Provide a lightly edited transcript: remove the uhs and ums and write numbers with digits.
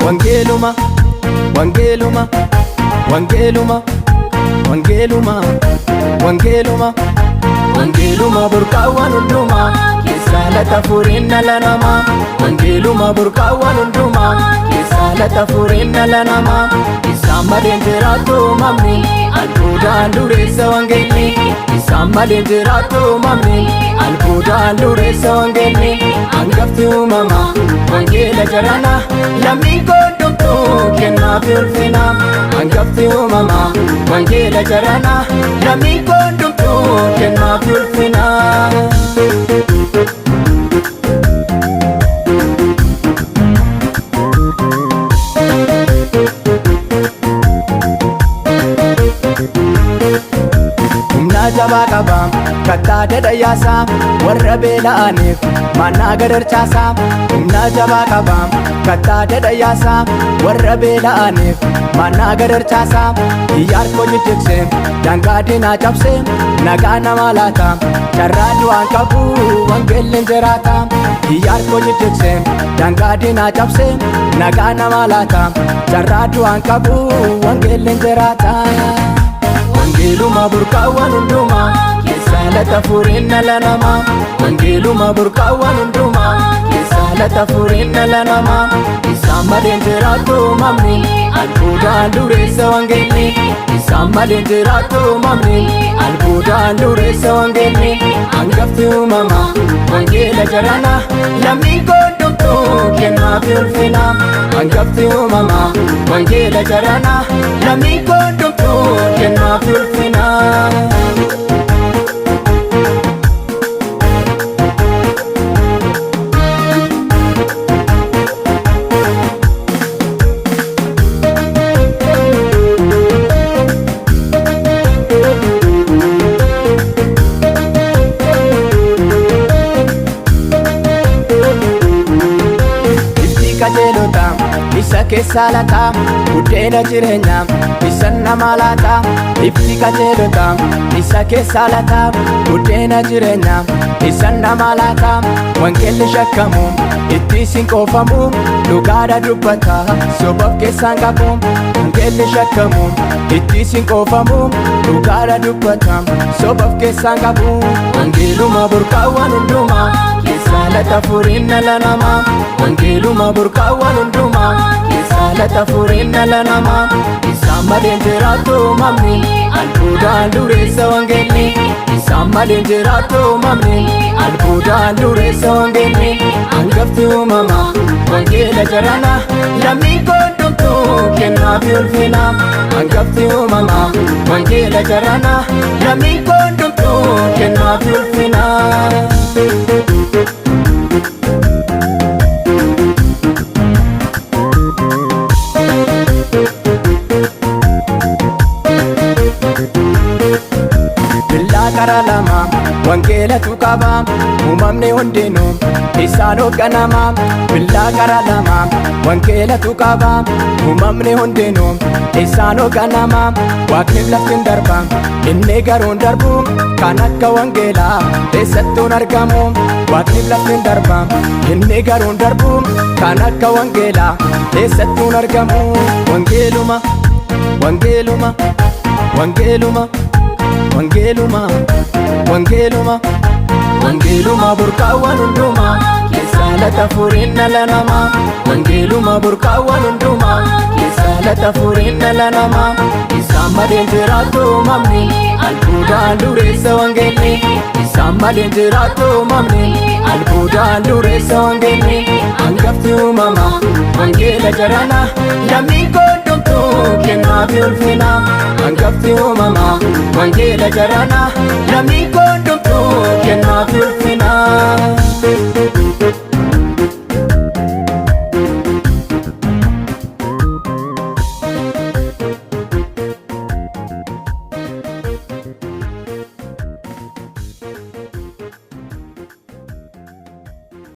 Wangeeluma, wangeeluma, wangeeluma, wangeeluma, wangeeluma, wangeeluma burqaawwan hundumaa keessaa lata furiin dhala namaa. Wangeeluma burqaawwan hundumaa keessaa lata furiin dhala namaa. Isaan malee jiraatu uumamni albuudhaan dureessa wangeelli. Isaan malee jiraatu uumamni albuudhaan dureessa wangeelli. Hangafti uumamaa wangeela jarana lammiin koondumtuu kennaa fi ulfina. Hangafti uumamaa wangeela jarana lammiin koondumtuu kennaa fi ulfina. Humna jabaa qaba kattaa dadhayyaasaa warra beela'aniif mannaa gadarchaasaa. Humna jabaa qaba kattaa dadhayyaasaa warra beela'aniif mannaa gadarchaasaa. Iyyaarkoo jijjigsee daangaa diinaa cabsee nagaa nama laata carraa du'aan qabu wangeelli jiraata. Iyyaarkoo jijjigsee daangaa diinaa cabsee nagaa nama laata carraa du'aan qabu wangeelli jiraata. Wangeeluma burqaawwan hundumaa keessaa lata furiin dhala namaa. Wangeeluma burqaawwan hundumaa keessaa lata furiin dhala namaa. Isaan malee jiraatu uumamni albuudhaan dureessa wangeelli. Isaan malee jiraatu uumamni albuudhaan dureessa wangeelli. Hangafti uumamaa wangeela jarana lammiin koondumtuu kennaa fi ulfina. Hangafti uumamaa wangeela jarana lammiin koondumtuu kennaa fi ulfina. Ifti qajeelota isa keessaa laata buddeena jireenyaa isa nama laata. Ifti qajeelota isa keessaa laata buddeena jireenyaa isa nama laata. Wangeelli shakkamu itti sin qoofamu dhugaadha dubbata sobaaf keessaan qabu. Wangeelli shakkamu itti sin qoofamu dhugaadha dubbata sobaaf keessaan qabu. Wangeeluma burqaawwan hundumaa keessaa lata furiin dhala namaa. Wangeeluma burqaawwan hundumaa keessaa lata furiin dhala namaa. Isaan malee jiraatu uumamni albuudhaan dureessa wangeelli. Isaan malee jiraatu uumamni albuudhaan dureessa wangeelli. Hangafti uumamaa wangeela jarana lammiin koondumtuu kennaa fi ulfina. Hangafti uumamaa wangeela jarana lammiin koondumtuu kennaa fi ulfina. Billaa karaa lama wangeelatu qaba uumamni hundinuu isaan hoogganama. Billaa karaa lama wangeelatu qaba uumamni hundinuu isaan hoogganama. Waaqni lafti hin darba inni garuu hin darbu kan akka wangeelaa eessattuu hin argamu. Waaqni lafti hin darba inni garuu hin darbu kan akka wangeelaa eessattuu hin argamu. Wangeeluma, wangeeluma, wangeeluma, wangeeluma, wangeeluma, wangeeluma burqaawwan hundumaa keessaa lata furiin dhala namaa. Wangeeluma burqaawwan hundumaa keessaa lata furiin dhala namaa. Isaan malee jiraatu uumamni albuudhaan dureessa wangeelli. Isaan Isaan malee jiraattu uumamni, albuudaan dureessa wangeelli. Hangafti uumamaa wangeela jarana, lammiin koondhomtuu kennaafi ulfina. Hangafti uumamaa wangeela jarana, lammiin koondhomtuu kennaafi ulfina.